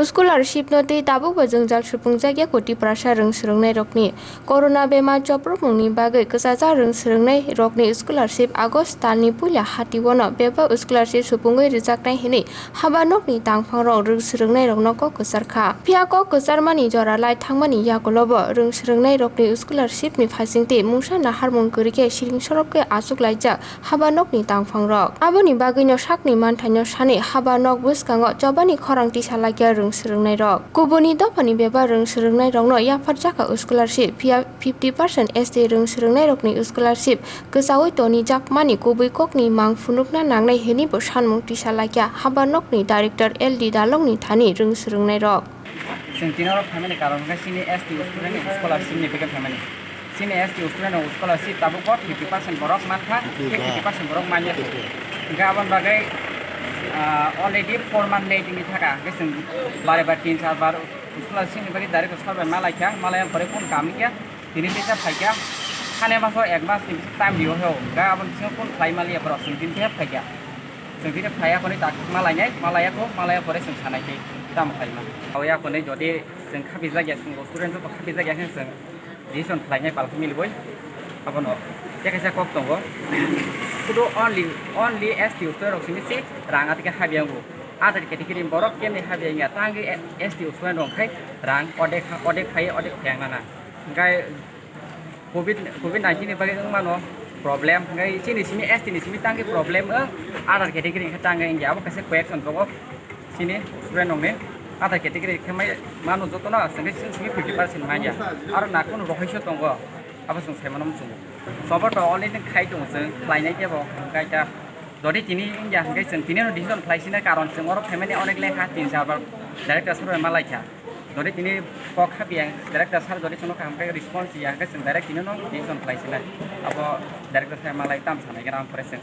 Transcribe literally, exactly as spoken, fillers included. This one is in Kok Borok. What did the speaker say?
Scholarship no twi tabukbo jwngjal supungjak ya koti prasa rwng swrwngnairokni. Corona bemar chopropmungni bagwi kwchajak rwng swrwngnairokni scholarship August talni puila hatiwono bebak scholarship supungwi rwjaknai hwnwi haba nokni tangphangrok rwng swrwngnairokno kok kwchar kha. Phiya kok kwcharmani jora lai thangmani yagulobo rwng swrwngnairokni scholarshipni phaisingtwi mungsa naharmung kwrwi khe siring sorop khe achuk laijak haba nokni tangphangrok. Aboni bagwino sakni manthaino sanwi haba nok bwskango chobani khorang tisa laikya rwng swrwngnairok. Kubuni dophani bebak rwng swrwngnairokno yapharjakha scholarship, phiya fifty percent S T rwng swrwngnairokni scholarship kwchaui tonijakmani kubui kokni mang phunukna nangnai hwnwibo sanmung tisa laikya haba nokni director L D Dalongni thani rwng swrwngnairok. Chwng tini oro phaimani karon hwnkhe chini S T student ni scholarship ni bagwi phaimani. Chini S T student ni scholarship tabuk bo fifty percent borok mankha, fifty percent borok manya. Hwnkhe aboni bagwi, ah, already four month late wngwi thaka. Hwnkhe chwng bare bar tin char bar scholarship ni bagwi direct sir bai malaikha, malaiya pore phone kamikha, tini teisa phaikha, hane maso ek mas ni time rio heo, hwnkhe aboni bisingo phone khlai maliya borok chwng tini teisa phaikha. Chwng tini phaiya khonwi tak malainai, malaiya kho, malaiya pore chwng sanai khe tamo khlaima. Aboya khonwi jodi chwng khapijak ya, chwng student joto khapijak ya khe chwng decision khlainai palkhe milboi. Abono tei kaisa kok tongo. Kudo only, only S T student rok simi si rang atike habyango. Other category borok kemni habya wngya, tangwi S T student rok khai rang odek, odek phai, odek phai ang nana. Hwnkhe Covid, covid nineteen ni bagwi wng mano problem, hwnkhe chini simi S T ni simi tangwi problem wng, other category hwnkhe tangwi wngya, abo kaisa question tongo chini student rokni. Other category khe mai mano jotono, hwnkhe chini simi fifty percent manya, aro na kunu rohorso tongo, abo chwng sai mano muchungo. Sobo to already khai tongo chwng, khlainai kebo, hwnkhe ta jodi tini wngya hwnkhe chwng tini no decision khlai sina, karon chwng oro phaimani onek lekha tin char bar director sir bai malaikha. Jodi tini kok hapiya, director sir jodi chwngno kaham khe response ya hwnkhe chwng direct tini no decision khlai sinai. Abo director sir malai tam sanai gana ang pore chwng.